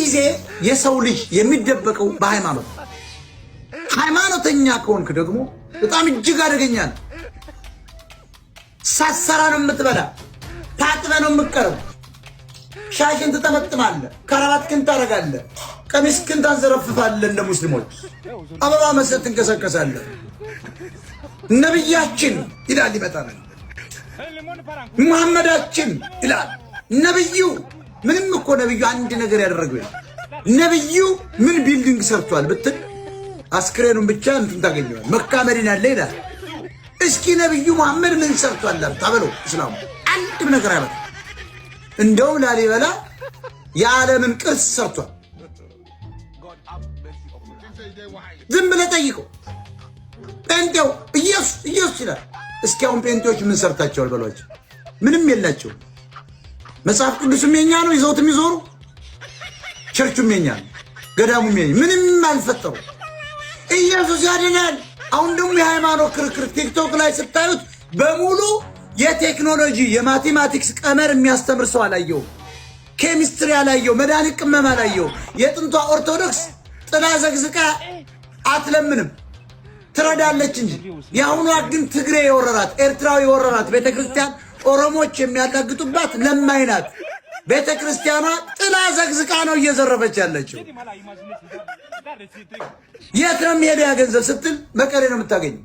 ሁልጊዜ የሰው ልጅ የሚደበቀው በሃይማኖት። ሃይማኖተኛ ከሆንክ ደግሞ በጣም እጅግ አደገኛ ነው። ሳትሰራ ነው የምትበላ፣ ታጥበህ ነው የምትቀርብ። ሻሽን ትጠመጥማለህ፣ ከረባትክን ታደርጋለህ፣ ቀሚስክን ታንዘረፍፋለህ። እንደ ሙስሊሞች አበባ መስለህ ትንቀሳቀሳለህ። ነብያችን ይላል ይመጣል፣ ሙሐመዳችን ይላል ነብዩ። ምንም እኮ ነብዩ አንድ ነገር ያደረገው የለም። ነብዩ ምን building ሰርቷል ብትል አስክሬኑን ብቻ እንትን ታገኘዋል። መካ መዲና አለ ይላል። እስኪ ነብዩ መሐመድ ምን ሰርቷል ታበለው፣ እስላሙ አንድም ነገር አይመጣም። እንደውም ላሊበላ የዓለምን ቅርስ ሰርቷል። ዝም ብለህ ጠይቀው። ጴንጤው ኢየሱስ ኢየሱስ ይላል። እስኪ አሁን ጴንጤዎች ምን ሰርታቸዋል በሏቸው። ምንም የላቸው። መጽሐፍ ቅዱስም የኛ ነው፣ ይዘውት የሚዞሩ ቸርቹም የኛ ነው፣ ገዳሙም የኛ፣ ምንም አልፈጠሩ። ኢየሱስ ያድናል። አሁን ደግሞ የሃይማኖት ክርክር ቲክቶክ ላይ ስታዩት በሙሉ የቴክኖሎጂ የ mathematics ቀመር የሚያስተምር ሰው አላየውም። ኬሚስትሪ አላየው፣ መድኃኒት ቅመም አላየው። የጥንቷ ኦርቶዶክስ ጥላ ዘግዝቃ አትለምንም፣ ትረዳለች እንጂ። የአሁኗ ግን ትግሬ የወረራት፣ ኤርትራዊ የወረራት ቤተክርስቲያን ኦሮሞች የሚያላግጡባት ለማኝ ናት። ቤተ ክርስቲያኗ ጥላ ዘግዝቃ ነው እየዘረፈች ያለችው። የት ነው የሚሄደው ያ ገንዘብ ስትል መቀሌ ነው የምታገኘው።